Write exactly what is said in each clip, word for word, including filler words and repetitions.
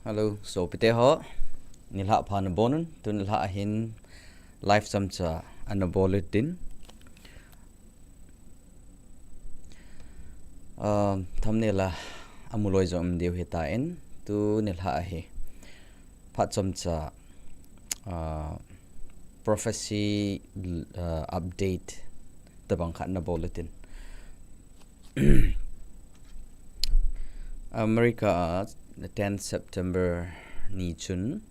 Hello, sopite ho. Nilhah pha nabonun, tu nilhah ahin live chomcha ana bol utin. Ah, thumbnail a amu loi jong um diu hitan, tu nilhah ahi phat chomcha, ah, prophecy, ah, update tabang khat ana bol utin. America a ten September ni chun,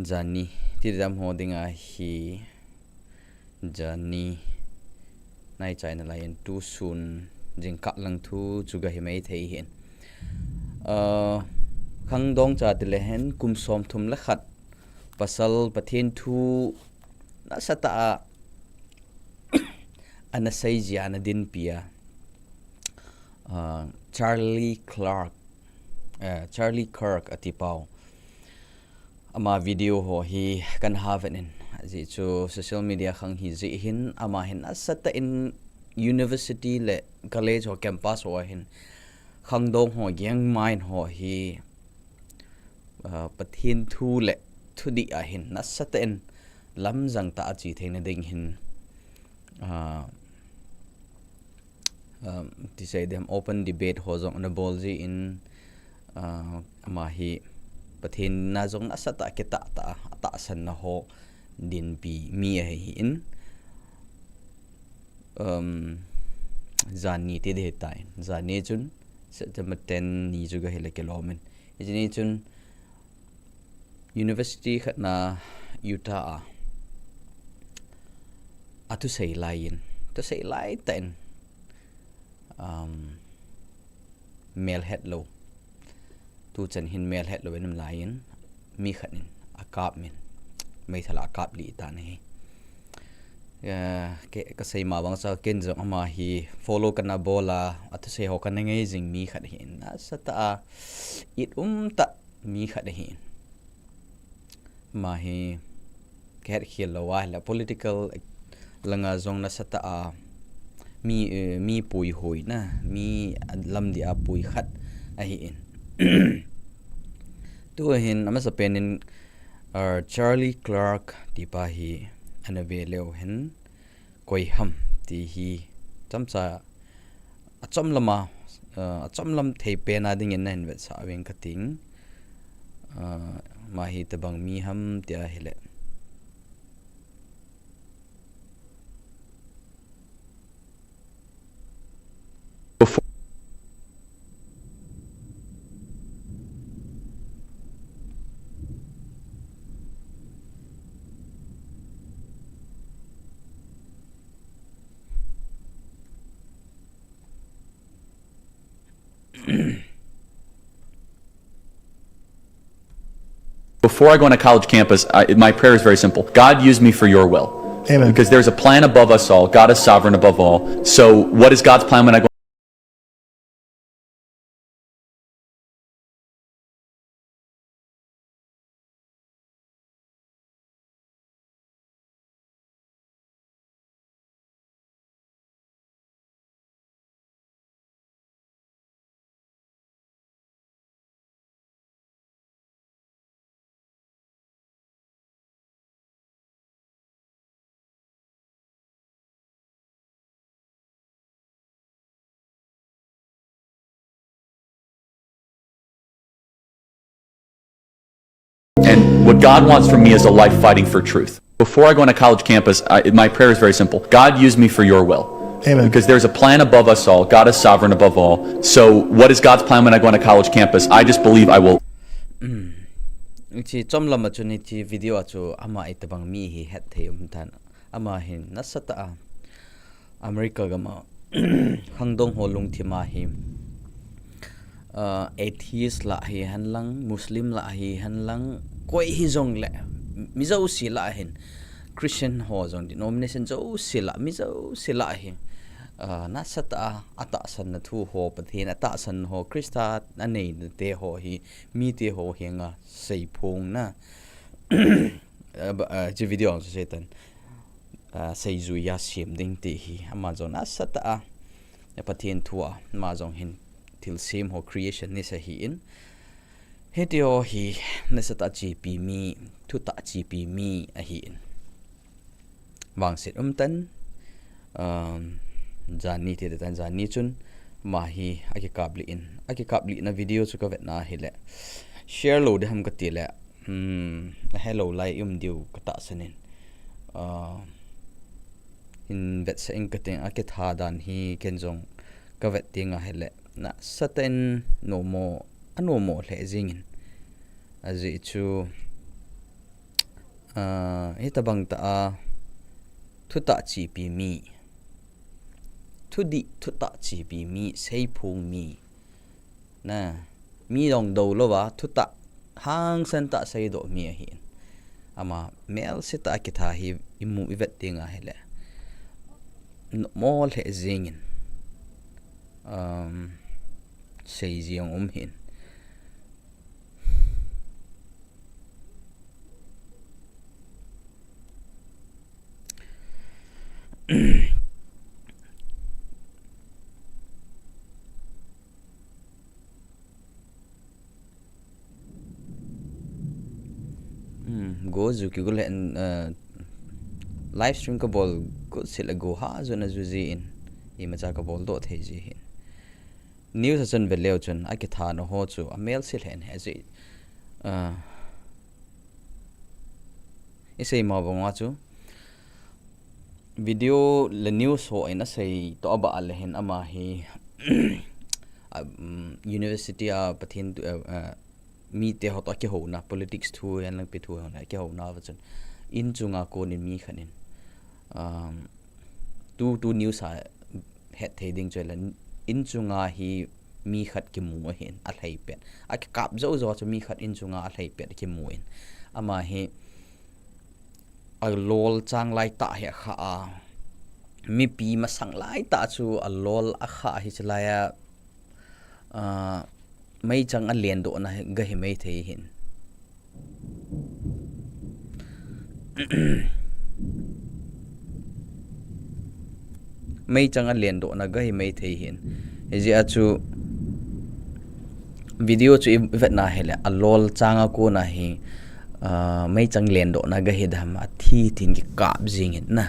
janhi, tidam ho dinga hi, janhi nai chai nalaiyin, tu sun jingkah lang thu chu gahi maithei hin. Ah, khangdong cha tile hin kum somthum le khat pasal Pathen thu nasatah a ana seijia, ana dinpia, ah, Charlie Clark, eh, Charlie Kirk ati pau. Ama video ho hi kana haven in, ajeh chu social media khang hi jeh hin, ama hin nasatah in university le college ho campus ho ahin khangdong ho, geng main ho hi, ah, Pathen thu le thudih ahin nasatah in lamjang tah a che theina ding hin, ah, um, ti sei dem, open debate ho jong ana bol jin, ah, ama hi Pathen na jong nasatah a kitah tah a, atahsan na ho dinpi mi ahin, um, janhi ti ding hitan, janhi chun September ten ni chu gahi le kilom in. Hijeh chun university khat na Utah a athusei laiyin, thusei lai tah in, um, melhet lou, tuchan hin melhet lou in um laiyin, mi khat in akap min, meithal a akap lih tan ahi. Eh, ke, kasei ma bang chu ken jong ama hi follow kana bol a, athusei ho kana ngei jing mi khat ahin, nasatah a it um tah mi khat ahin. Ama hi kahet khel lou a ahile political langa jong nasatah a mi, eh, mi puihoi na, mi lamdih a pui khat ahin. Tu ahin amasapen in, ah, Charlie Kirk ti pa hi ana ve leu hen, koi ham ti hi chomcha, achom lam a, ah, achom lam thei pen a dingin nahin vetsah uving kating. Ah, ama hi tabang mi ham ti ahile. Before Before I go on a college campus, I, my prayer is very simple. God, use me for your will. Amen. Because there's a plan above us all. God is sovereign above all. So, what is God's plan when I go? And what God wants from me is a life fighting for truth. Before I go on a college campus, I, my prayer is very simple. God, use me for your will. Amen. Because there's a plan above us all. God is sovereign above all. So, what is God's plan when I go on a college campus? I just believe I will. Mm. Hiche chomlam a chun hiche video a chu ama itobang mi hi hetthei um tan. Ama hin nasatah a America gam a khangdong ho lungthim a hi, ah, atheist lah hihen lang, Muslim lah hihen lang, koi hijongle, mi jouse lah hin, Christian ho jong, denomination jouse lah, mi jouse lah hi, ah, nasatah a, atahsan na thu ho, Pathen atahsan ho, Christa anei na te ho hi, mite ho henga seiphong na. Ah, ba, ah, hiche video a chu seitan, ah, seijui a sem ding ti hi, ama jong nasatah a, Pathen thu a, ama jong hin thilsem ho creationist ahin. Hiti ho hi nasatah a chepi mi, thutah a chepi mi ahin. Vangset umtan, um, janhi tita tan janhi chun, ama hi akikap lih in, akikap lihna video chu kavetna hile, share lou ding ham kati le, um, ahelou lai um diu katahsan in. Uh, hin vetsah ing kating, akitha dan hi ken jong kavet ding ahile, nasatah in nomo, anomo lheh jingin. Ajeh chu, ah, hitabang tah a, thutah chepi mi, thudih thutah chepi mi, seiphong mi, na, mi dongdou louva, thutah hangsan tah seidoh mi ahin. Ama melsetah a kitha hi imu ivet ding ahile, nomo lheh jingin, um, sei jing um hin. Hmm, go ju kigo le, uh, live stream kabol go sile go ha jun aju jin. Imacha kabol doh thei ji hin. News a chun veleu chun akithana ho chu amelse lheh in ahi ji. Uh, isei ma banga chu video le news ho in asei toh abah le hin ama hi, um, university a Pathen tu, uh, uh, mite ho toh akihouna, politics thu, hinlang ipi thu ho toh akihouna va chun, in chunga konin mi khat in, um, tu, tu news a het thei ding chu ahile, in chunga hi mi khat kimu ahin, alhai pet. Akikap jou jou chu mi khat in chunga alhai pet kimu in. Ama hi alol chang lai tah hi akha a. Mipi masang lai tah chu alol akha hi chulai a, ah, meichang alendohna hi gahi mai thei hin. Meichang alendohna gahi mai thei hin. Hijeh a chu video chu ivetna hile, alol changa kona hi, ah, meichang lendohna gahi dam, athi thin kikap jingin na.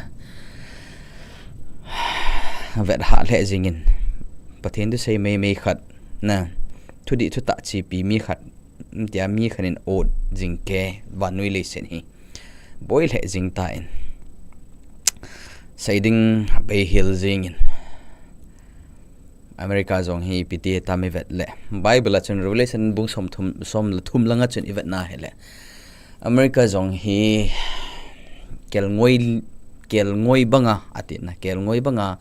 Vet hah lheh jingin. Pathen thusei mei mei khat na. Thudih thutah chepi mi khat. Tia mi khat in ot jing ke vannoi leiset hi. Boi lheh jing tan. Sei ding bei hel jingin. America jong hi ipi ti tam ivet le. Bible a chun Revelation bung som thum, som le thum langa chun ivetna hile, America jong hi kelngoi, kelngoi banga, ati na, kelngoi banga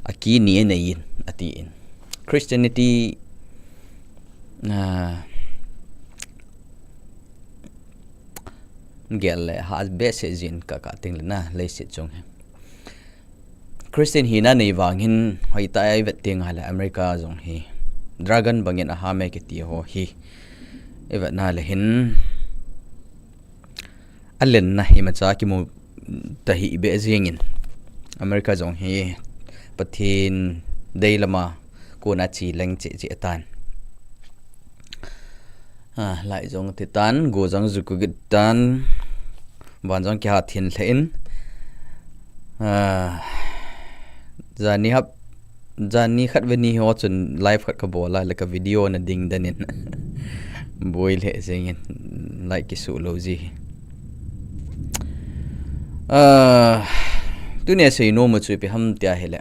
aki ni anei in, ati in. Christianity, ah, gel le ha behseh jin ka, ka ting le na, leiset jong hi. Christian hina nei vang hin hoitah a ivet ding ahile America jong hi dragon bangin aham e kiti ho hi ivetna le hin alenna hi imacha kimu tahih beh jingin America jong hi Pathen dei lama kona chi leng cheh cheh tan. Ah, lai jong ti tan, go jong ju kigit tan, van jong kiha thin lheh in. Ah, janhi hap, janhi khat veni ho chun live khat kabol a, le ka video na ding den in. Boi lheh jingin, like kisu lou ji. Ah, tunia sei nom u chu ipi ham tia hile.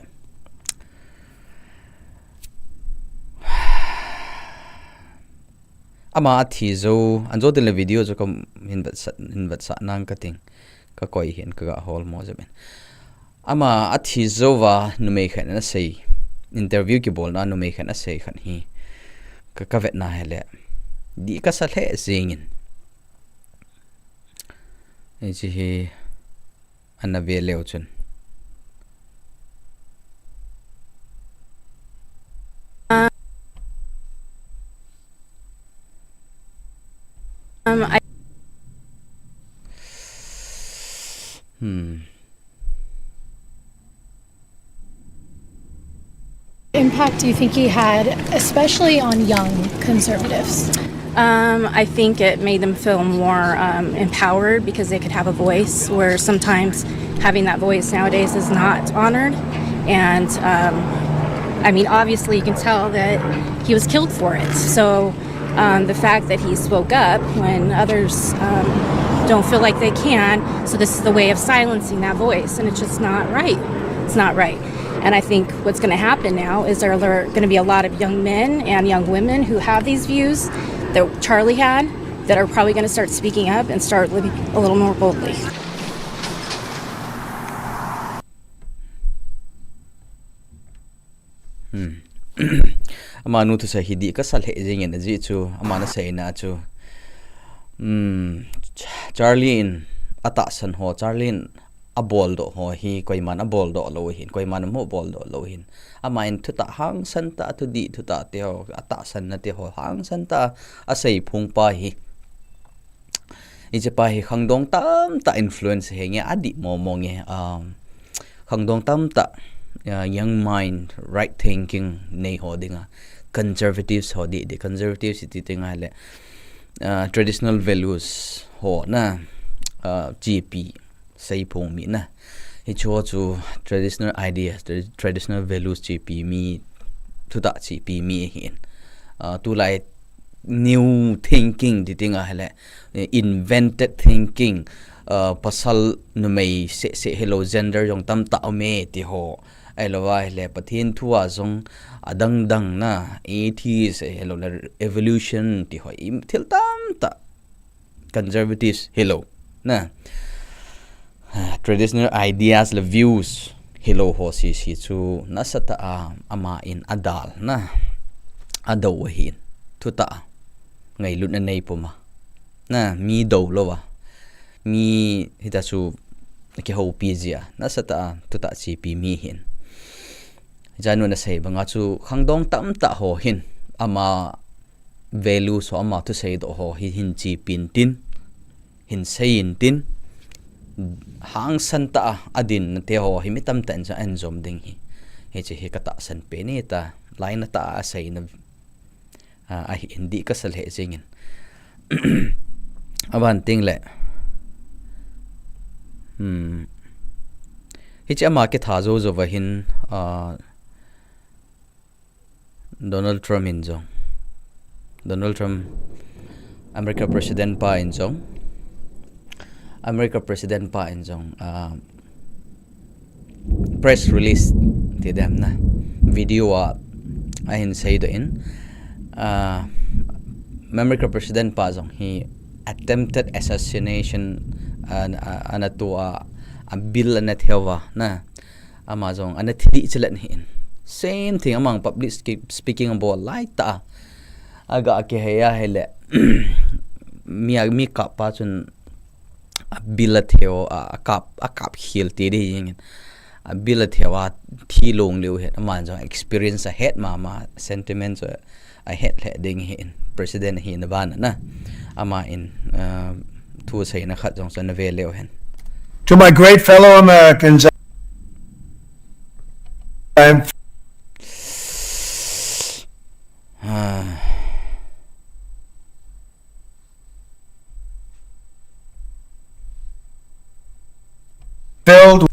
Ama athi jou, anjo tin le video chu ka hin vetsah, hin vetsah nang kating, ka koi hin ka ga hol mo jep in. Ama athi jouva numei khat in asei, interview kibolna numei khat in asei khat hi, ka, ka vetna hile, dih kasa lheh jingin. Hiche hi, ana ve leu chun. Um, I Hmm. Impact do you think he had, especially on young conservatives? Um, I think it made them feel more um, empowered because they could have a voice where sometimes having that voice nowadays is not honored. And um, I mean, obviously, you can tell that he was killed for it. So um, the fact that he spoke up when others um, don't feel like they can, so this is the way of silencing that voice, and it's just not right. It's not right. And I think what's going to happen now is there are going to be a lot of young men and young women who have these views that Charlie had that are probably going to start speaking up and start living a little more boldly. Hmm. Amanu thusei hi dih kasa lheh jingin ajeh chu, amanu seina chu. Hmm. Charlie in atahsan ho, Charlie in aboldoh ho hi, koiman aboldoh lou hin, koiman amu boldoh lou hin. Aman thutah hangsan tah, thudih thutah te ho, atahsan na te ho, hangsan tah asei phung pa hi. Hiche pa hi khangdong tamtah influence he nge, adih momo nge, um, khangdong tamtah, uh, young mind, right thinking nei ho dinga, conservatives ho dih dih, conservatives iti tenga le, uh, traditional values ho na, uh, G P, sei phung mi na. Hichu chu traditional ideas, traditional values G P mi, thutah G P mi hin. Uh, tulai new thinking ti tenga hele, invented thinking, uh, pasal numei seh seh hello gender jong tamtah ume ti ho. Ahilou va hele Pathen thua jong adang dang na, atheist hello le evolution ti ho, thil tamtah conservatives hello na. Traditional ideas le views hello ho sisi chu nasatah a aman adal na. Adou ahin. Thutah ngailutna nei puma. Na, mi dou louva. Mi hita chu kihoupi jia. Nasatah a thutah G P mi hin. Janu nasei banga chu khangdong tamtah ho hin. Ama values ho, ama thusei doh ho hi hin G P in tin, hin sei in tin, hangsan tah a adin na te ho hi mi tamtah in chu ahin jom ding hi. Hiche hi katahsan pen e ta, laina tah a aseina, a, ahin dih kasa lheh jingin. Aban tengle. Hmm. Hiche ama kitha jou jouva hin, a, Donald Trump in jong. Donald Trump, America President pa in jong. America President pa in jong, uh, press release ti dem na. Video a, ahin seidoh in. Uh, America President pa jong hi attempted assassination, uh, uh, ana tua, a bill ana theuva na. Ama jong ana thi dih chilet hin. Same thing, amang public speaking abol lai tah a. Aga kihei a hele. Mi a, mi kap pa chun a bill a theu a, a kap, a kap khel ti ding jeng in. A bill a theu a thi long leu het. Ama jong experience ahet mama, sentiment chu ahet lheh ding hin, President hina bana na. Aman, uh, thu seina khat jong chu nave leu hen. To my great fellow Americans, I'm filled.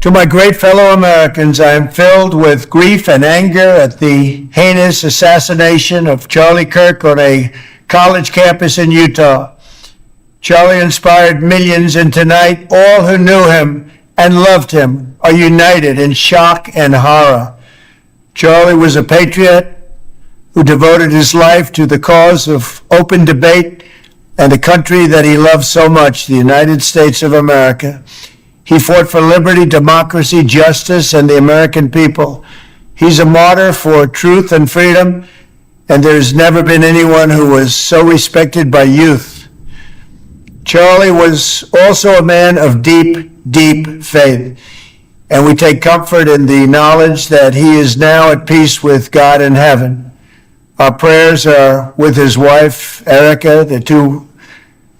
To my great fellow Americans, I am filled with grief and anger at the heinous assassination of Charlie Kirk on a college campus in Utah. Charlie inspired millions, and tonight all who knew him and loved him are united in shock and horror. Charlie was a patriot who devoted his life to the cause of open debate and the country that he loved so much, the United States of America. He fought for liberty, democracy, justice, and the American people. He's a martyr for truth and freedom, and there's never been anyone who was so respected by youth. Charlie was also a man of deep, deep faith. And we take comfort in the knowledge that he is now at peace with God in heaven. Our prayers are with his wife, Erica, the two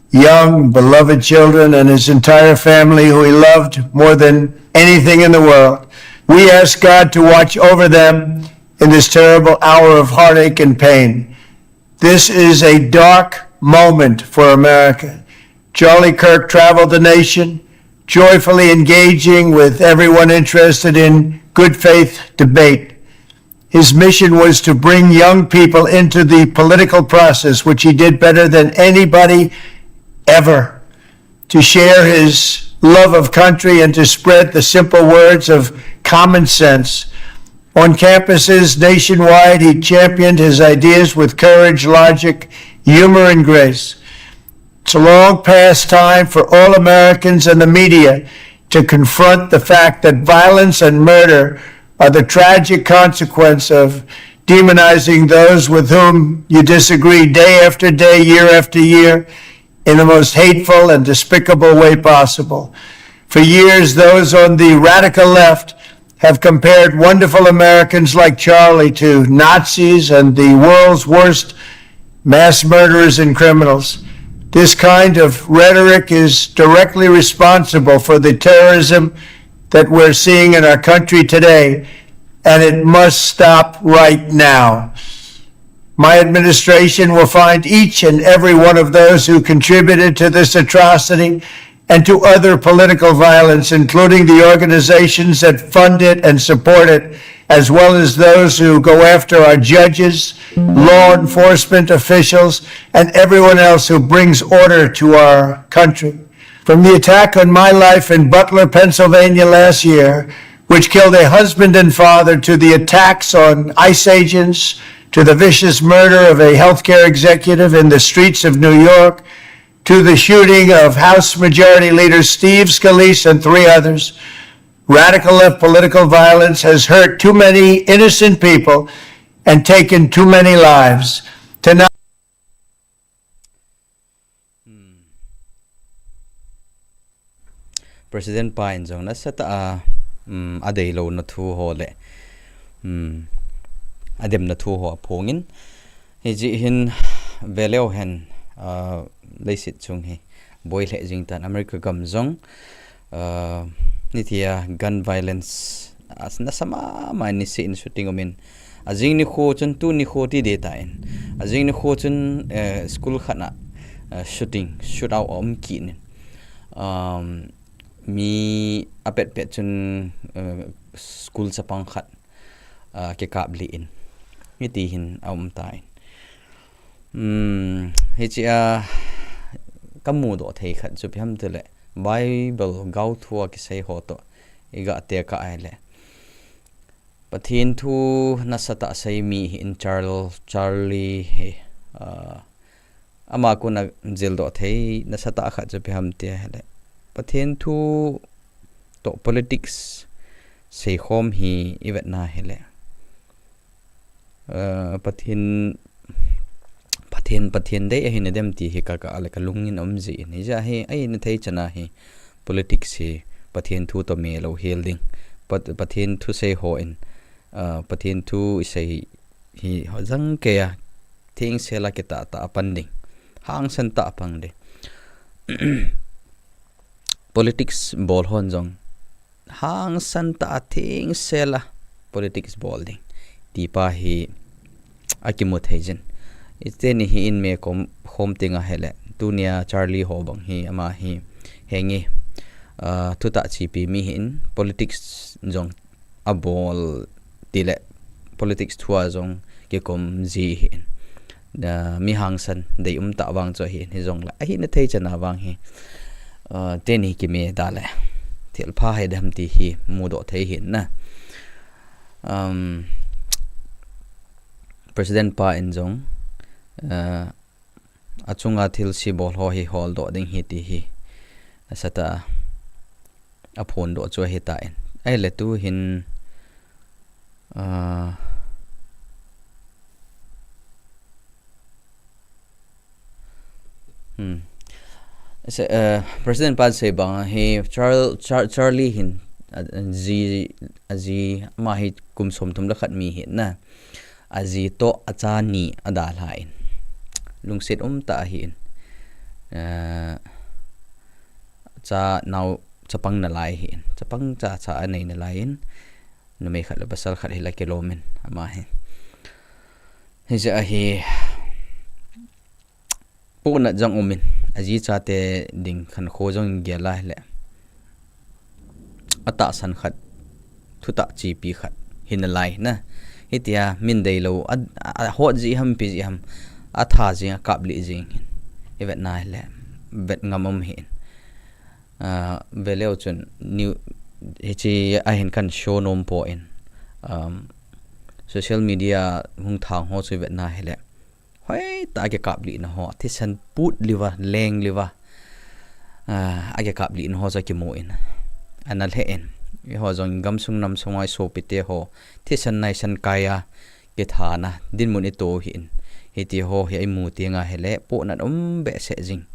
young, beloved children, and his entire family, who he loved more than anything in the world. We ask God to watch over them in this terrible hour of heartache and pain. This is a dark moment for America. Charlie Kirk traveled the nation, joyfully engaging with everyone interested in good faith debate. His mission was to bring young people into the political process, which he did better than anybody ever, to share his love of country and to spread the simple words of common sense. On campuses nationwide, he championed his ideas with courage, logic, humor, and grace. It's long past time for all Americans and the media to confront the fact that violence and murder are the tragic consequence of demonizing those with whom you disagree day after day, year after year, in the most hateful and despicable way possible. For years, those on the radical left have compared wonderful Americans like Charlie to Nazis and the world's worst mass murderers and criminals. This kind of rhetoric is directly responsible for the terrorism that we're seeing in our country today, and it must stop right now. My administration will find each and every one of those who contributed to this atrocity and to other political violence, including the organizations that fund it and support it, as well as those who go after our judges, law enforcement officials, and everyone else who brings order to our country. From the attack on my life in Butler, Pennsylvania last year, which killed a husband and father, to the attacks on ICE agents, to the vicious murder of a healthcare executive in the streets of New York, to the shooting of House Majority Leader Steve Scalise and three others, radical left political violence has hurt too many innocent people and taken too many lives. Tonight, President pa in jong nasatah a, um, adeilou na thu ho le, um, adem na thu ho aphongin. Hichi hin veleu hen, uh, leiset chung hi boi lheh jing tan America gam jong, uh, nithia gun violence as nasa mama in nisi in shooting umin. Ajing nikho chun tu nikho ti ding tan. Ajing nikho chun, uh, school khat na, uh, shooting, shootout um kit in. Um, mi apet pet chun, uh, school chapang khat, uh, kikap lih in. Hiti hin aum tan. Um, hichia kamudoh thei khat chu ipi ham itile Bible gaothu a kisei ho toh iga tekah ahile Pathen thu nasatah sei mi hi in Charles, Charlie hi, uh, ama kona jildoh thei nasatah khat chu ipi ham itile Pathen thu toh politics seikhom hi ivetna hile, uh, Pathen, Pathen, Pathen dei ahi nadem ti hi ka, ka le kalungin aum jin. Hijeh hin, ahi nathei chana hi politics hi Pathen thu toh melou hel ding. Pat-, Pathen thusei ho in, uh, Pathen thu isei hi hojang kei a, thengsel a kitah tah a pan ding. Hangsan tah a pan ding. Politics bol hon jong hangsan tah a thengsel a politics bol ding. Tipa hi akimu thei jin. Iteni hi in me kom khom tinga hile. Tunia Charlie ho bang hi ama hi henge. Uh, thutah chepi mi hi in politics jong abol tile politics thua jong kikom ji hi in. Uh, mi hangsan dei um tah vang chu hi in hijong le. Ahi nathei chana vang hi. Uh, teni kime da le. Thilpha hi dem ti hi mudoh thei hi in na. Um, President pa in jong, uh, achunga thilse bol ho hi holdoh ding hi ti hi nasatah a phondoh chu ahi tan. Ahile tu hin, uh, hmm. Se, uh, President pa sei bang hi Charles, Char-, Charlie hin, uh, aji, aji ama hi kum som thum le khat mi hi na. Aji toh acha ni adalhan. Lungset um tah ahin. Uh, cha nao chapang nalai hin. Chapang cha cha anei nalai in. Numei khat le pasal khat hi la kilom in, ama hi. Hijeh a hi, pohnat jong um in, aji chate ding khankho jong gel a hile, atahsan khat, thutah chepi khat hi nalai na. Hitia min deilou, a, a, ahot jeh ham, ipi jeh ham, atha jing, akap lih jing hin. I vet na hile, vet ngam um hin. Ah, ve leu chun, new, hiche a hin kan show nom poi. Um, social media hung thang ho chu i vet na hile, hoitah a kikap lihna ho, thisan put liu va, leng liu va, ah, akikap lihna ho chu akimu in. Ana lheh in. Eiho jong gamsung namsung a i sopite ho, thisan naisan kai a, kithana dinmun i to hin. Hiti ho hi i mu teng a hile, pohnat um behseh jing.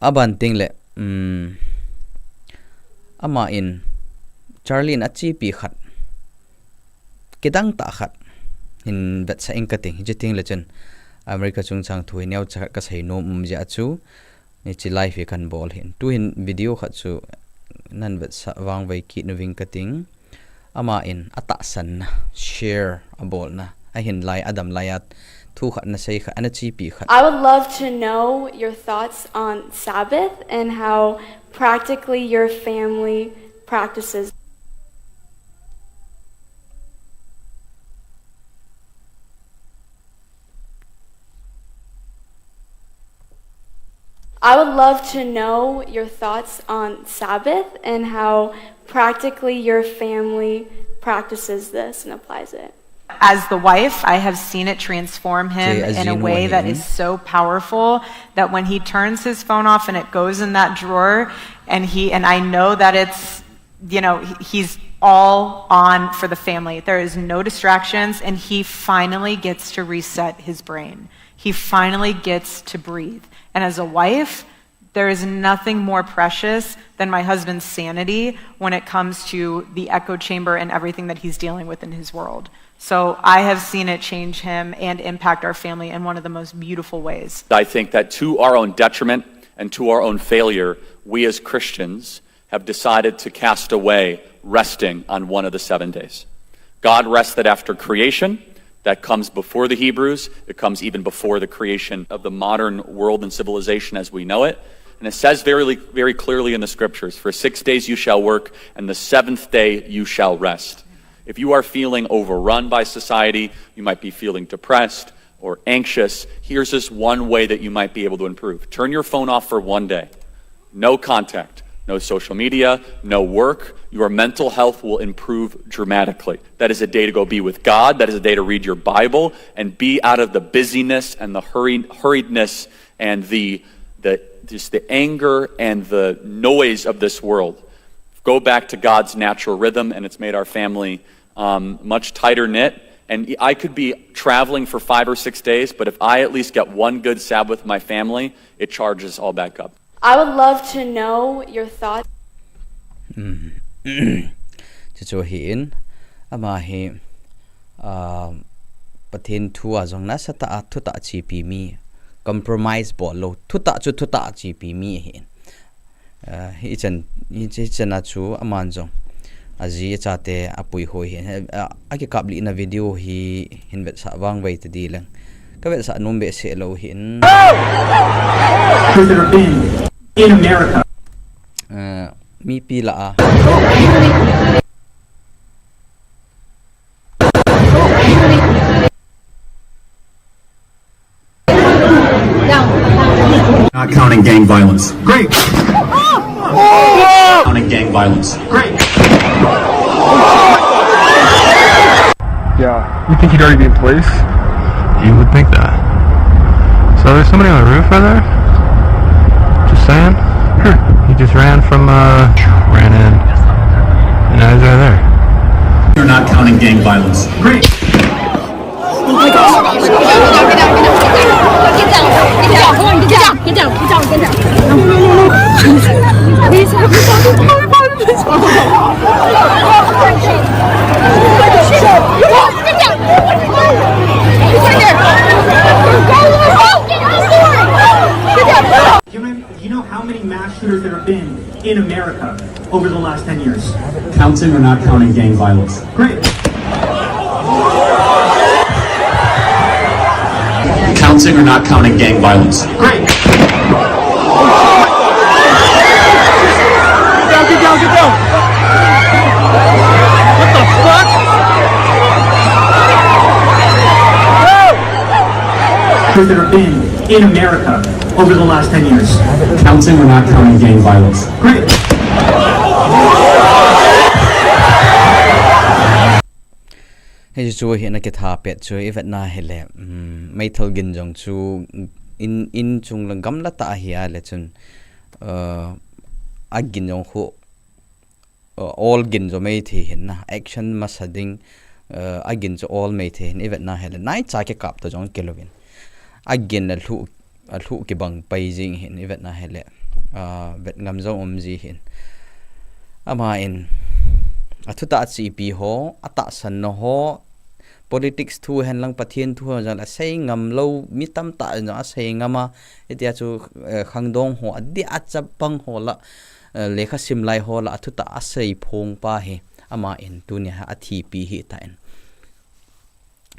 Aban teng le, um, ama in Charlie in achepi khat, kidang tah khat hin vetsah ing kating, hiche teng le chun America chungchang thu hi neocha khat kasei nom um jeh a chu, hiche live hi kan bol hin. Tuhin video khat chu nan vetsah vangvei kit uving kating. Ama in atahsan na, share abolna, ahin lai, adam lai a thu khat ana sei khat, ana chepi khat. I would love to know your thoughts on Sabbath and how practically your family practices. I would love to know your thoughts on Sabbath and how practically your family practices this and applies it. As the wife, I have seen it transform him in a way that is so powerful that when he turns his phone off and it goes in that drawer, and he, and I know that it's, you know, he, he's all on for the family. There is no distractions, and he finally gets to reset his brain. He finally gets to breathe. And as a wife, there is nothing more precious than my husband's sanity when it comes to the echo chamber and everything that he's dealing with in his world. So I have seen it change him and impact our family in one of the most beautiful ways. I think that to our own detriment and to our own failure, we as Christians have decided to cast away resting on one of the seven days. God rested after creation. That comes before the Hebrews. It comes even before the creation of the modern world and civilization as we know it. And it says very, very clearly in the scriptures, "For six days you shall work, and the seventh day you shall rest." If you are feeling overrun by society, you might be feeling depressed or anxious, here's just one way that you might be able to improve. Turn your phone off for one day. No contact, no social media, no work. Your mental health will improve dramatically. That is a day to go be with God. That is a day to read your Bible and be out of the busyness and the hurry, hurriedness and the, the, just the anger and the noise of this world. Go back to God's natural rhythm, and it's made our family, um, much tighter knit. And I could be traveling for five or six days, but if I at least get one good Sabbath with my family, it charges all back up. I would love to know your thoughts. Chuchu ahin, ama hi, ah, Pathen thu a jong nasatah a thutah chepi mi, compromise bol lou, thutah chu thutah chepi mi ahin. Ah, hichan, hichan a chu aman jong aji achate apuihoi hin, ah, akikap lihna video hi hin vetsah vangvei tadi leng. Ka vetsah nom behseh lou hin. Prisoner in, in America. Ah, mipi lah a. Not counting gang violence. Great. Counting gang violence. Great. Yeah. You think he'd already be in place? You would think that. So there's somebody on the roof right there? Just saying. He just ran from, uh, ran in. And now he's right there. You're not counting gang violence. Great. Human, do you know how many mass shooters there over the last ten years? Counting or not counting gang violence? Great. Counting or not counting gang violence? Great. Get down, get down, get down! What the fuck? That have been in America over the last ten years? Counting or not counting gang violence? Great. Hei chu hi na kitha pet chu i vetna hele, um, meithal gin jong chu in, in chung la gam la ta hi a le chun, uh, a gin jong khu, uh, all gin jo mai thi hin na, action masa ding, uh, a gin chu all mai thi hin i vetna hele, nai cha ke kap ta jong ke lovin. A gin la lhu a lhu kibang pai jing hin i vetna hele, uh, vet ngam jong um ji hin. Ama in, a thu ta a chipi ho, a tahsan na ho, politics thu hen lang Pathian thu ho jong a sei ngam lo, mi tam ta jong a sei ngam a, itia chu, eh, khangdong ho, a dia a chapang ho la, eh, lekha sim lai ho la, a thu ta a sei phong pa hi, ama in, tunia a thipi hi ta in.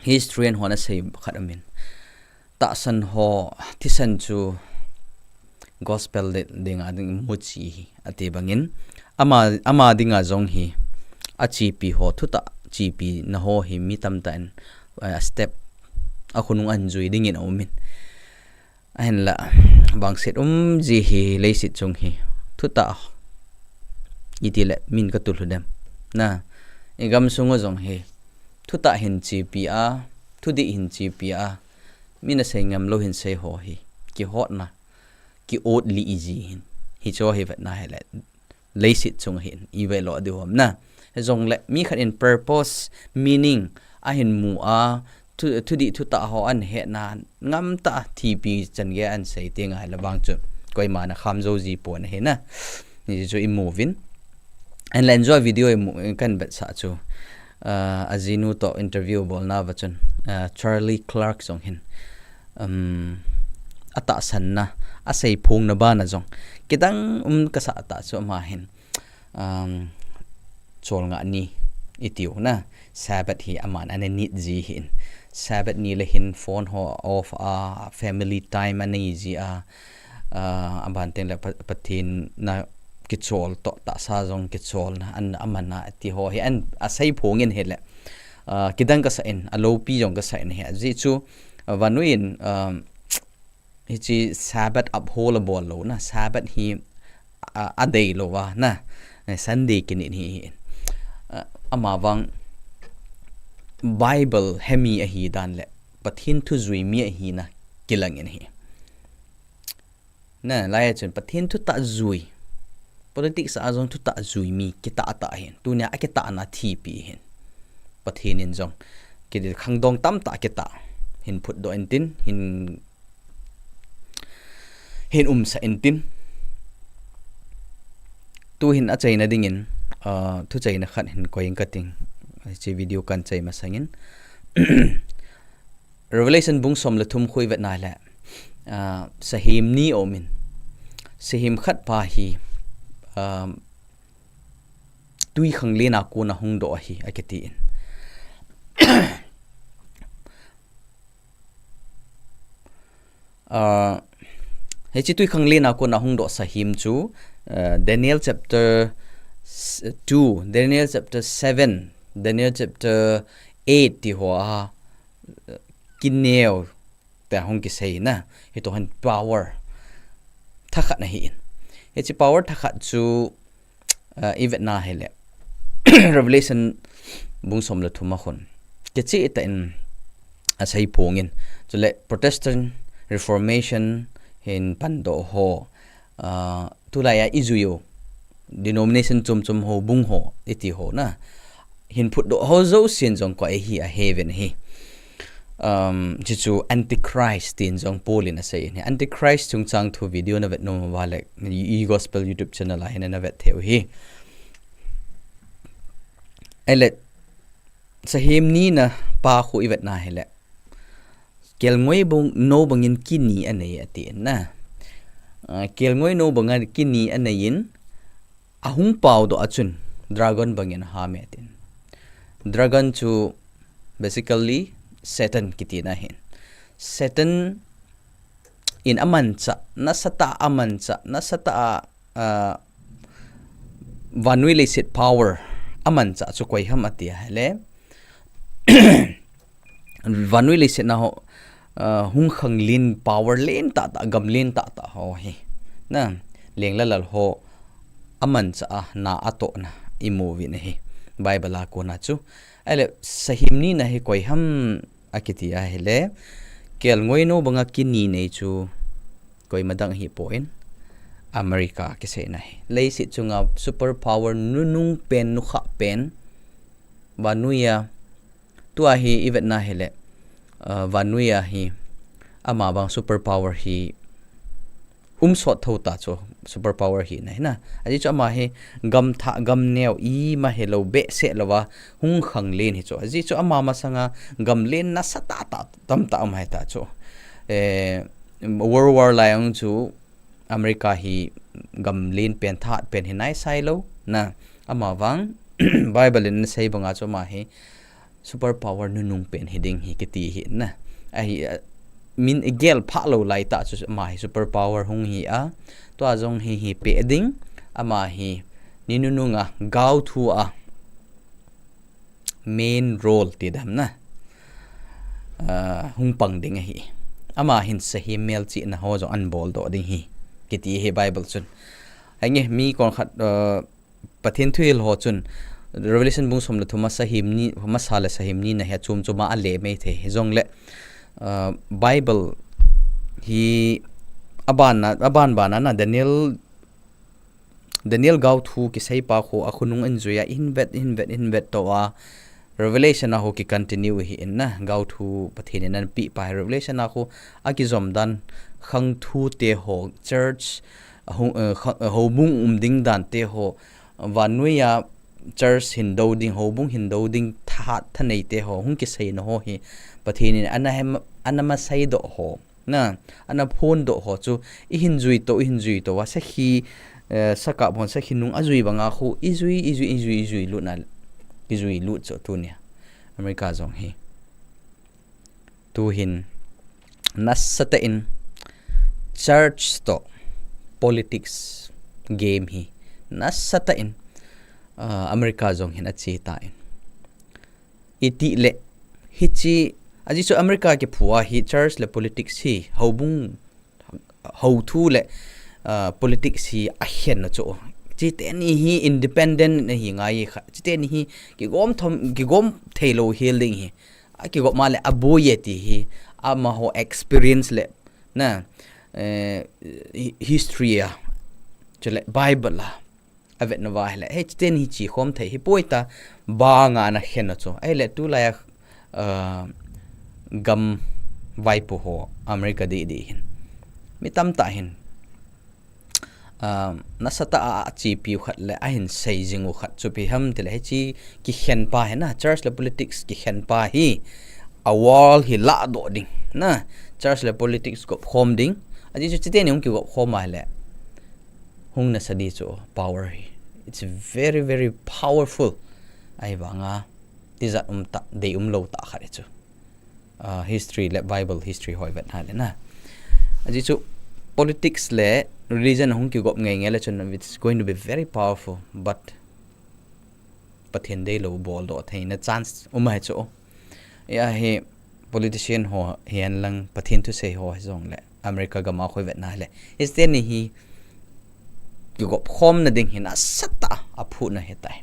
History an hon a sei khat amin. Tahsan ho, thisan chu gospel de, dinga ding mu chi hi, ati bangin. Ama, ama dinga jong hi, a chipi ho, thu ta chipi na ho hi mi tam ta in, eh, a step, a khunung an jui dingin a umin. Ahin la, bangset um ji hi leiset chung hi, thu ta, iti le, min ka tu lhu dem. Na, i gam sung jong hi, thu ta hin chipi a, thu di hin chipi a, min a sei ngam lo hin sei ho hi, ki hot na, ki ot li i ji hin, hi cho hi vet na hele, leiset chung hin, i ve lo di hom na. Jong le, mi khat in purpose, meaning, a hin mu a, thu, thu di thu ta ho an he na, ngam ta thipi chan ge an sei ti ngai la bang chu. Koima na kham jo ji pon hi na. Ni chu i mu vin. An len jo video i mu kan bet sa chu. Uh, a jinu to interview bol na va chun. Uh, Charlie Clark jong hin. Um, a tahsan na, a sei phong na ba na jong. Kidang um ka sa ta chu ama hin. Um, chol nga ni i tiu na. Sabbath hi aman ana nit ji hin. Sabbath ni le hin phone ho off a, family time a nei ji a. Uh, aban ten le pa, Pathen na kichol to, tahsa jong kichol na, an aman a ti ho hi an a sei phong in hele. Uh, kidang ka sa in, a lopi jong ka sa in hi. Ji chu, uh, vanu in, um, hi chi Sabbath uphold a bol lo na, Sabbath hi a, a dei lo va na, Sunday kinin hi, hi. Uh, ama vang Bible hemi ahi dan le, Pathen thu jui mi ahi na, kilang in hi. Na, lai chun Pathen thu ta jui. Politics a jong thu ta jui mi, kita ta hin. Tunia a kita na thipi hin. Pathen in jong. Kidil khangdong tam ta kita. Hin phut do in tin, hin hin um sa in tin. Tu hin a chaina dingin, uh, thu chaina khat hin koi in ka ting. Chi video kan chai masangin. Revelation bung som le thum khu i vet na le. Uh, sahim ni om in. Sahim khat pa hi, um, tui khang le na ko na hung do hi a kiti in. Uh, he chi tui khang le na ko na hung do sahim chu, uh, Daniel chapter two, Daniel chapter seven, Daniel chapter eight ti ho a, uh, kineo ta hung kisei na, hi to han power thakhat na hi in. He chi power thakhat chu, uh, i vet na hele. Revelation bung som le thum a khun. Ke chi ta in a sei phong in. Chule Protestant Reformation hin pan do ho. Uh, tulai a i jui u. Denomination chom chom ho bung ho, i ti ho na. Hin phut do ho jo sin jong ko e hi a heaven hi. Um, chi chu Antichrist tin jong Paul in a sei ni. Antichrist chung chang thu video na vet nom va le, i Gospel YouTube channel a hin na vet theu hi. Ele, sahim ni na pa khu i vet na hele. Kelngoi bung no bangin kini a nei a ti na. Uh, kelngoi no banga kini a nei in, ahung paodoh a chun dragon bangin aham e tin. Dragon chu basically Satan kitina ahin. Satan in amanchah, nasatah a amanchah, nasatah a, ah, vannoi leiset power amanchah chu koi ham ati ahile, vannoi leiset na ho, ah, hung khanglen power len tahtah, gam len tahtah ho hi. Na, leng le lal ho amanchah a, na atohna imu uvin ahi. Bible a kona chu. Ahile, sahim nina hi koi ham akiti ahile, kelngoi nou banga kini nei chu koima dang ahipoi, America kiseina ahi. Leiset chunga super power nunung pen, nukhah pen, vannoi a, tua hi ivetna hile, ah, vannoi a hi, ama vang super power hi um sot thou ta chu, super power hina hi na. Ajeh chu ama hi gam thah, gam neo ima hilou, behseh louva hung khanglen hi chu. Ajeh chu ama masanga gam len nasatah tah tamtah um ahi ta chu. Eh, World War lai a chu America hi gam len pen, thahat pen hi naisai lou. Na, ama vang Bible in asei banga chu ama hi super power nunung pen hiding hi kiti hi na. Ahi, ah, min igel phah lou laitah chu ama hi super power hung hi a. Tua jong hi hi pe ding, ama hi ni nunung a, gaothu a, main role ti dam na. Ah, hung pang ding ahi. Ama hin sahim melchihna ho jong aboldoh ding hi kiti hi Bible chun. Henge, mi konkhat, ah, Pathen thuhil ho chun Revelation bung som le thum a sahim ni, masa le sahim nina hi achom chom a ale mai thei. Hijongle, ah, Bible hi aban a, aban ban a na Daniel, Daniel gaothu kisei pa khu akhonung in jui a, ihin vet, ihin vet, ihin vet tou a, Revelation a khu ki continue hi in na, gaothu Pathen in anapeh pa hi Revelation a khu akijom dan, khangthu te ho, church, a hou-, eh, kha-, eh, houbung um ding dan te ho, vannoi a church hin do ding, houbung hin do ding, thahat thanei te ho, hung kiseina ho hi Pathen in ana hem, ana masei doh ho. Na, ana phondoh ho chu, ihin jui tou, ihin jui tou a, sakhi, eh, sakap hon sakhi nung ajui banga khu, ijui, ijui, ijui, ijui lut na, ijui lut chu tunia. America jong hi. Tuhin, nasatah in, church toh politics game hi, nasatah in, ah, America jong hin ache tan. Itile, hiche, ajeh chu America kiphu a hi church le politics hi, houbung, houthu le, ah, politics hi akhen na chu. Chiteni hi independent nahi ngai kha. Chiteni hi kigom thom, kigom thei lou hel ding hi. Akigom ma le aboi e ti hi. Amaho experience le, na, eh, hi-, history a. Chule Bible a. Avet nauva ahile, hei, chiteni hi chekhom thei hipoi ta, banga ana khen na chu. Ahile, tulai a, ah, gam vaipo ho, America didi hin. Mi tamtah hin. Ah, nasatah a, achepiu khat le, ahin sei jing u khat chu ipi ham tile, hiche kikhen pa hi na, church le politics kikhen pa hi, a world hi ladoh ding. Na, church le politics gopkhom ding. Ajeh chu chiteni hung kigopkhom ahile. Hung nasa di chu power hi. It's very, very powerful. Ahivanga, tijat um ta, dei um lou ta khat hi chu. Ah, history le Bible history ho ivet na le na. Ajeh chu politics le religion hung kigop ngei ngei le chun it's going to be very powerful, but Pathen deilou boldoh theina chance um ahi chu. Ahi politician ho hihen lang Pathen thusei ho hijongle America gam a khu ivet na le. Hiche teni hi kigopkhom na ding hi nasatah a aphutna ahitai.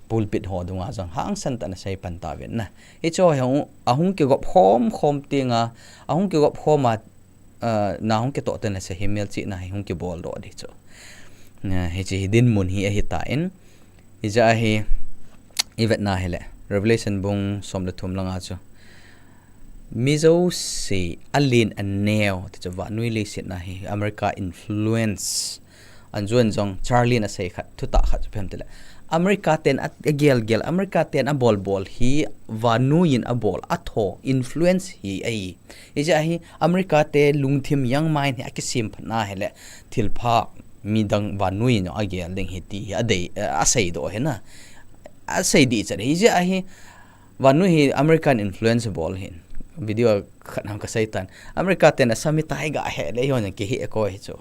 Pulpit ho dunga jong hangsan tah in asei pan tauvin na. Hiche ho hi ahung, ahung kigopkhom khom tenga, ahung kigopkhom a, ah, na hung kitoh teng le sahim melchihna hi hung kiboldoh di chu. Na, hiche hi dinmun hi ahitan, hijeh a hi ivet na hile, Revelation bung som le thum langa chu. Mi jouse alen aneo, ti chu vannoi leiset na hi, America influence. Anjun jong Charlie in asei khat, thutah khat chu ipi ham tile. America ten a, agel gel, America ten abol bol hi vannoi in abol, atho, influence hi ahi. Hijeh a hi America te lungthim young mind hi akisem phat na hile thilpha midang vannoi in jong agel ding ahi ti hi adei, eh, asei doh ahi na. Asei dih chet ahi jeh ahi, vannoi hi American influence bol ahin. Video khat ham kasei tan. America ten Assam hi tai ga he le hon kihe koi chu.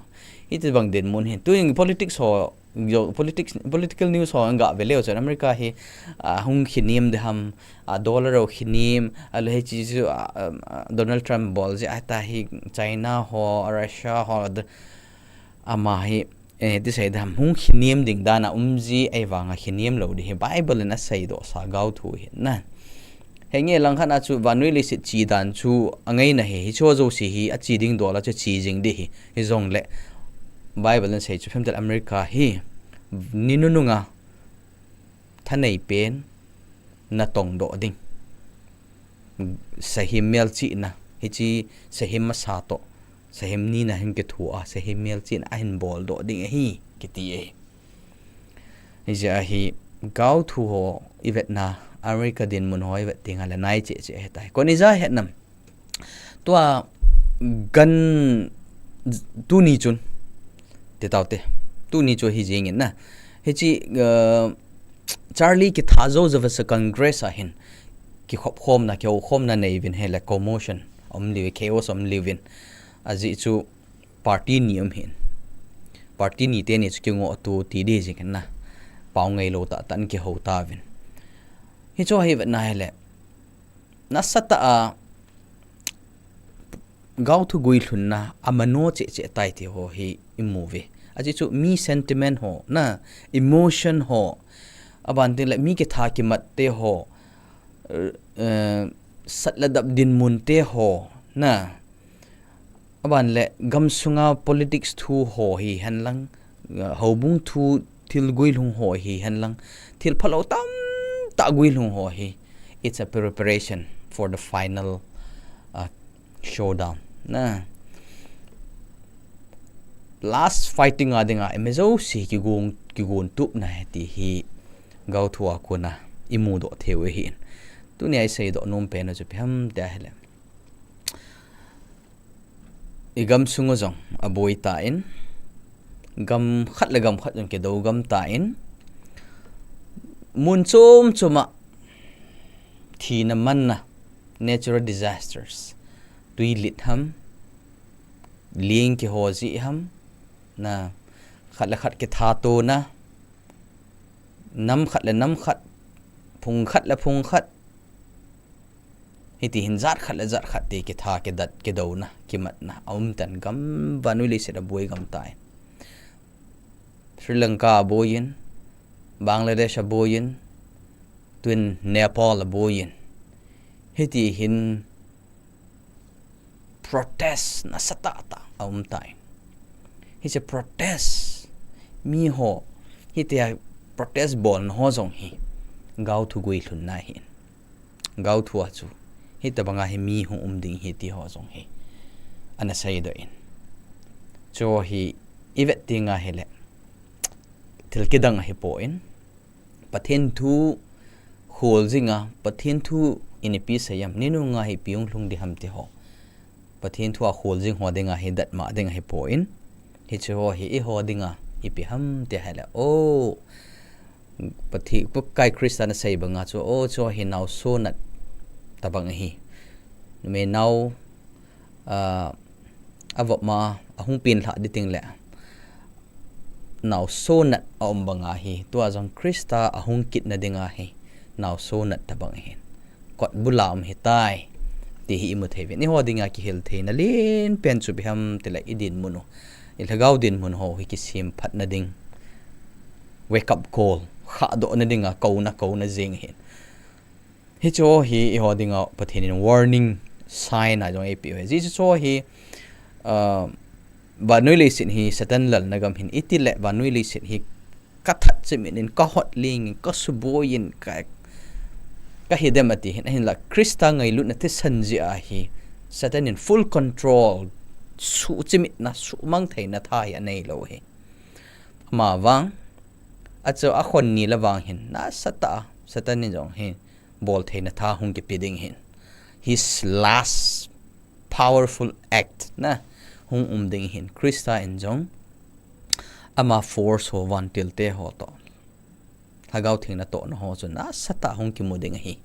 Hiti bang dinmun hin. Tuin politics ho, jo, politics, political news ho anga ve leu chun America hi, ah, hung khinem ding ham, ah, dollar ho khinem, ah, le hiche chu, ah, um, ah, Donald Trump bol jeh a ta hi China ho, Russia ho, d-, ama hi, eh, ti sei ding ham, hung khinem ding dan a um ji ahivang a khinem lou ding hi Bible in asei doh sa gaothu hi na. Henge langkhat a chu vannoi leiset che dan chu angaina hi, hiche jouse hi ache ding dol a chu che jing ding hi. Hijongle Bible in asei chu phem tel America hi ni nunung a thanei pen natong doh ding. Sahem melchihna, hiche sahem masa toh, sahem nina hin kitho a, sahem melchihna ahin bol doh ding ahi, kiti ahi. Hijeh ahi, gaothu ho ivet na, America dinmun ho ivet teng le nai cheh cheh ahitai. Koni ja het nam. Tua gan tuni chun. Te tau te. Tuni chu hi jing in na. Hiche, uh, Charlie kitha jou jou vasa Congress a hin. Kikhop khomna, kihou khomna nei uvin hile commotion. Um liu, chaos um liu vin. Ajeh chu party ni um hin. Party ni teni chu kingoh tu ti ding jing in na. Pau ngailou tah tah in kihou tauvin. Hichu hi vet na hile. Nasatah a gaothu guilhunna, amano cheh cheh tai ti ho hi imu uve. Ajeh chu mi sentiment ho, na emotion ho, aban tin le mi kitha kimat te ho, eh, sat le dap dinmun te ho, na. Aban le gamsunga politics thu ho hihen lang, uh, houbung thu thil guilhung ho hihen lang, thil phalou tamtah guilhung ho hi. It's a preparation for the final, uh, showdown. Na. Last fighting a dinga, imi jouse kigon, kigon tupna ahi ti hi gaothu a kona imu doh thei u ahin. Tunia isei doh nom pen u chu ipi ham tia hile. I gamsung u jong aboi tan, gam khat le gam khat jong kidou gam tan, mun chom chom a thina manna, natural disasters, twilit ham, ling kiho jeh ham, na, khat le khat kithatona, nam khat le nam khat, phung khat le phung khat, hiti hin jat khat le jat khat ti kitha, kidat, kidouna, kimatna aum tan, gam vannoi leiset aboi gam tan. Sri Lanka aboi in, Bangladesh aboi in, tuin Nepal aboi in. Hiti hin protest nasatah tah aum tan. Hiche protest mi ho, hitia protest bolna ho jong hi gaothu guilhunna ahin. Gaothu a chu hitabanga hi mi hung um ding ahi ti ho jong hi ana seidoh in. Chu hi ivet teng ahile thil kidang ahipon, Pathen thu khol jinga, Pathen thu in ipi seiyem, ni nunga hi ipi hung lhung ding ham ti ho. Pathen thu a khol jing ho dinga hi datmo ding ahipon, hiche ho hi eiho dinga ipi ham ti ahile, o, Pathen, Pakai Christa in asei banga chu, o, chu hi naoso nat tabang ahi. Numei nao, ah, avop ma, ahung penlhah ding teng le, naoso nat aum banga hi, tua jong Christa ahung kitna dinga hi, naoso nat tabang ahin. Kot bula um ahitai, ti hi imu thei uvin. Eiho dinga kihil theina lenpen chu ipi ham tile i dinmun u, i lhagao dinmun ho hi kisemphatna ding, wake up call, khahdohna dinga kouna, kouna jing ahin. Hiche ho hi eiho dinga Pathen in warning sign a jong eipeh u ahi. Hiche ho hi, ah, vannoi leiset hi Satan lalna gam ahin, itile vannoi leiset hi kathat chimit in, kahot ling in, kasuboi in, ka, kahi dem ati hin, ahinla Christa ngailutna thisan jeh a hi Satan in full control, suhchimitna, suhmang theina tha hi aneilou ahi. Amavang, achu akhon ni le vang hin nasatah a Satan in jong hi bol theina tha hung kipe ding ahin. His last powerful act na hung um ding ahin. Christa in jong ama force ho, vantil te ho toh, Lhagao Theng natohna ho chu nasatah a hung kimu ding ahi.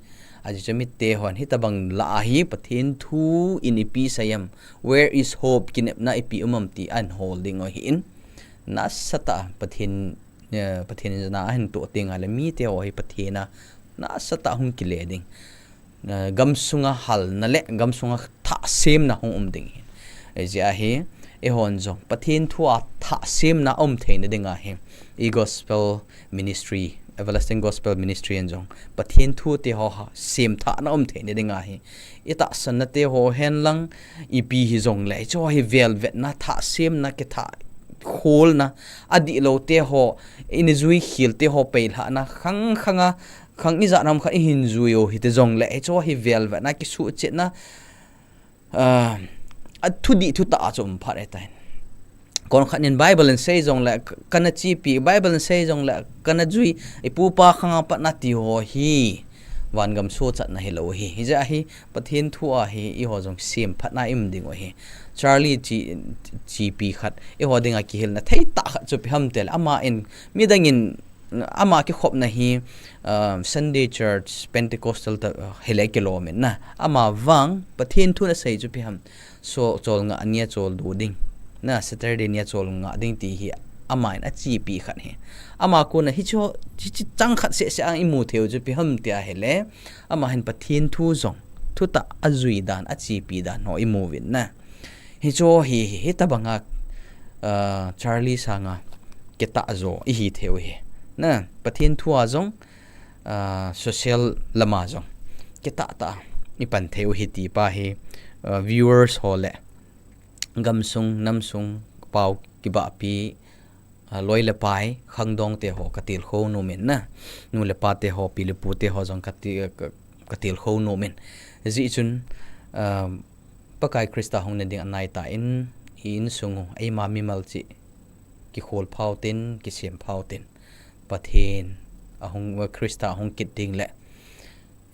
Ajeh chu mite hon hitabang lah a hi Pathen thu in ipi seiyem, where is hope, kinepna ipi um am ti ahin hol ding u ahin. Nasatah a Pathen, eh, Pathen in jana ahin toh teng le mite ho hi Pathen a nasatah a hung kile ding. Eh, gamsunga halna le gamsunga thahsemna hung um ding ahi. Ajeh chu hi, eihon jong Pathen thu a thahsemna um theina ding ahi. I gospel ministry, Everlasting Gospel Ministry in jong Pathen thu te ho ha semthahna um theina ding ahi. I tahsanna te ho hen lang, ipi hijongle, hiche ho hi velvetna, thahsemna, kithah kholna, adihlou te ho, i jui khel te ho peilhahna, khang khanga, khang ijat ham khat ihin jui u hiti jongle, hiche ho hi velvetna, kisuhchetna, ah, a thudih thutah a chu um phat ahitai. Konkhat in Bible in sei jongle, k-, kana chepi, Bible in sei jongle, kana jui, ipu ipa khanga patna ti ho hi, vangam sochatna hilou ahi. Hijeh a hi, Pathen thu a hi, eiho jong semphatna i um ding u ahi. Charlie chi, chepi khat, eiho dinga kihilna thei tah khat chu ipi ham itile, ama in, midang in, ama kikhopna hi, um, Sunday Church, Pentecostal ta, uh, hile kilom in na. Ama vang, Pathen thu nasei chu ipi ham. So, cholngah nia choldo ding. Na, Saturday nia cholngah ding ti hi ama in achepi khat ahi. Ama kona hiche, hiche chang khat seh seh a imu thei u chu ipi ham tia ahile, ama hin Pathen thu jong, thutah a ajui dan, achepi dan ho imu uvin na. Hiche ho hi, hi, hitabanga, ah, Charlie sanga kitah jo ihi thei u ahi. Na, Pathen thu a jong, ah, social lama jong kitah tah a ipan thei u ahi ti pa hi, ah, viewers ho le gamsung, namsung, pao kibahpi, ah, loi le pai, khangdong te ho katilkhou nom in na. Nu le pa te ho, pi le pu te ho jong kati-, ka, katilkhou nom in. Hijeh chun, ah, Pakai Christa hung nading anai tan, i insung u, eima mimal cheh, kikhol phau tin, kisem phau tin. Pathen, ahung, Christa ahung kit ding le,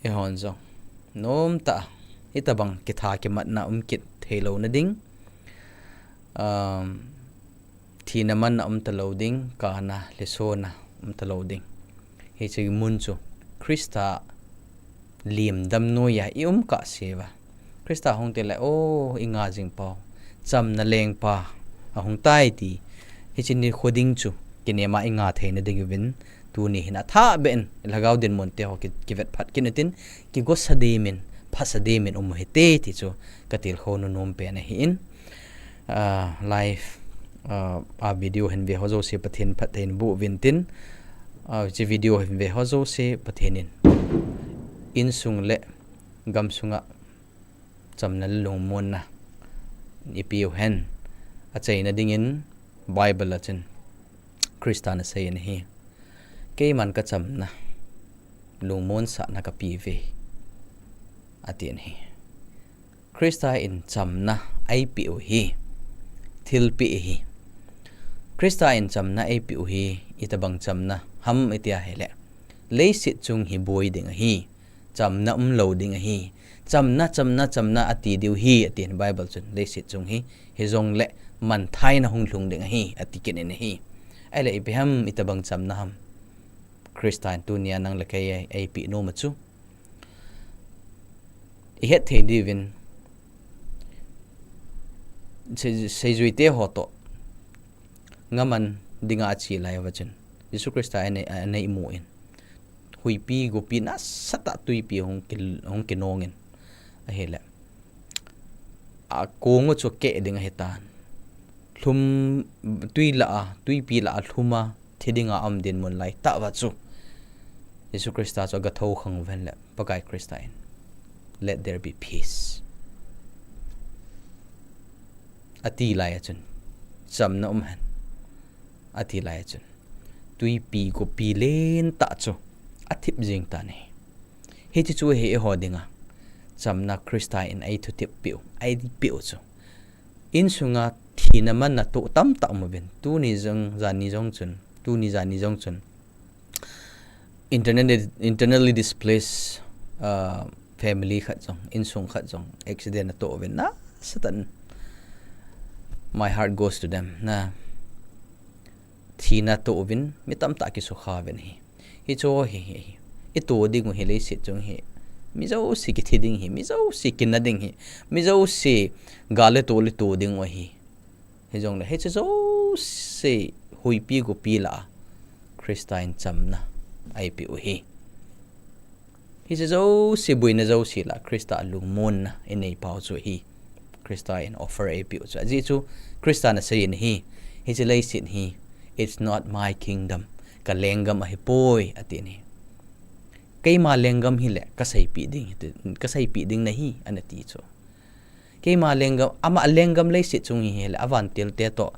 eihon jong nomtah a, hitabang kitha kimatna um kit thei louna ding, um, thina manna um talou ding, kana lhasona um talou ding. Hiche mun chu Christa lim damnoi a i um kahsea. Christa hung tile, o, i nga jing pau. Chamna lengpa ahung tai ti. Hiche nikho ding chu kinema i nga theina ding uvin, tuni hin athah beh in, lhagao dinmun te ho ki, kivet phat kit utin, kigosa dimin, phasa dimin um u hite ti chu katilkhou nom pen ahin. Ah, live, ah, a video hin ve ho jouse Pathen phatthei boh uvin tin, ah, hiche video hin ve ho jouse Pathen in insung le gamsunga chamna le lungmonna eipeu hen. Achaina dingin Bible a chun Christa in asei in ahi. Keiman kachamna, lungmonsahna kapeuve, atin ahi. Christa in chamna eipeu hi, thilpeh ahi. Christa in chamna eipeu hi, itobang chamna ham iti ahile, leiset chung hi boi ding ahi. Chamna umlou ding ahi. Chamna, chamna, chamna ati diu ahi, atin Bible chun, leiset chung hi, hijongle manthaina hung lhung ding ahi, ati kit in ahi. Ahile ipi ham, itobang chamna ham. Christa in tunia nang le kei eipeh nom a chu, ihet thei diuvin, sei, seijuite ho toh ngaman dinga ache lai uva chun, Jesu Christa in, in eimu in, huipi gopi nasatah a twipi hung ki, hung kinong in ahile, akong u chu akeh ding ahitan. Lhum, twi lah a, twipi lah a lhum a thi dinga aum dinmun lai tah uva chu, Jesu Christa chu aga thoukhang uva ahile, Pakai Christa in, "Let there be peace," ati lai a chun, "Chamna um hen," ati lai a chun, twipi gopi lentah chu athip jing tan ahi. Hiche chu ahi eiho dinga chamna Christa in eithutip peh u, eipeh u chu. Insunga thina manna toh tamtah um uvin. Tuni jong, jani jong chun, tuni jani jong chun, internally, internally displaced, uh, family khat jong, insung khat jong accident atoh uvin, nasatah in, my heart goes to them, na. thina toh uvin, mi tamtah kisukha uvin ahi. Hiche hi, hi, hi. Ito ding u hi leiset chung hi. Mi jouse kithi ding ahi, mi jouse kina ding ahi, mi jouse gal le tol ito ding u ahi. Hijongle, hiche jouse huipi gopi lah a Christa in chamna eipeh u ahi. Hiche jouse, boina jouse lah a Christa lungmonna inei pau chu ahi. Christa in offer eipeh u chu. Ajeh chu Christa in asei in ahi. Hiche leiset hi, "It's not my kingdom. Ka lenggam ahipoi," ati in ahi. "Keima lenggam hile kaseipeh ding, kaseipeh ding nahi," ana ti chu. Keima lenggam, ama lenggam leiset chung hi hile, avantil te toh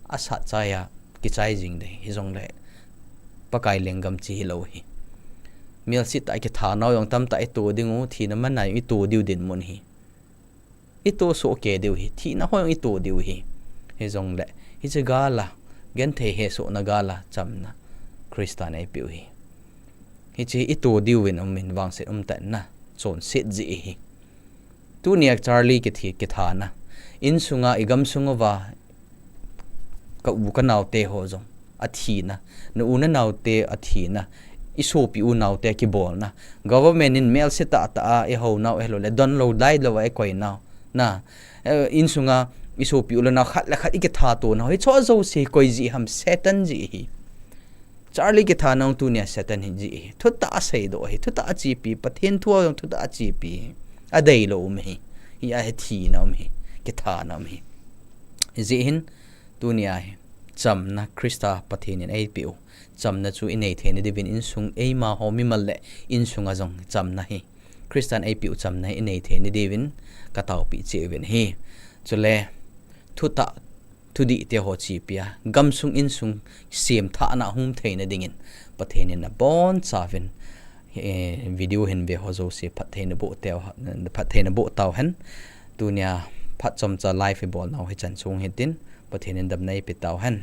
asat chai a kichai jing ding, hijongle Pakai lenggam chu hilou ahi. Melsetah a kithanau jong tamtah ito ding u, thina man a jong ito diu dinmun ahi. Ito soh kei diu ahi, thina ho jong ito diu ahi. Hijongle, hiche gal a, genthei hesohna gal a chamna Christa in eipeh u ahi. Hiche ito diuvin um in vangset umtah in na, chonset jeh ahi. Tunia Charlie kithi, kithana. Insunga, igamsung uva, ka u ka naote ho jong athina. Na u na naote athina. Isopi u naote akibolna. Government in melse tahtah a ihou nau, ahiloule donlou dailou a ikoi nau. Na, eh, insunga isopi u le nao khat le khat ikitha to nau. Hicheho jouse koi jeh ham, Satan jeh ahi. Charlie kithana jong tunia Satan hi jeh ahi. Thutah aseidoh ahi. Thutah achepi. Pathen thu a jong thutah achepi. Adeilou um ahi. Hia hi thina um ahi. Kithana um ahi. Hijeh hin tunia hi chamna Christa Pathen in eipeh u. Chamna chu inei theina diuvin insung, eima ho mimal le insunga jong chamna hi, Christa in eipeh u chamna hi inei theina diuvin kataopeh cheh uvin ahi. Chule thutah, thudih te ho chepi a, gamsung insung semthahna hung theina dingin Pathen in abonchauvin, eh, video hin ve ho jouse phatthei naboh tauhen. Tunia phat chomcha live ibol nau hichan chung hitin, Pathen in damna eipe tauhen.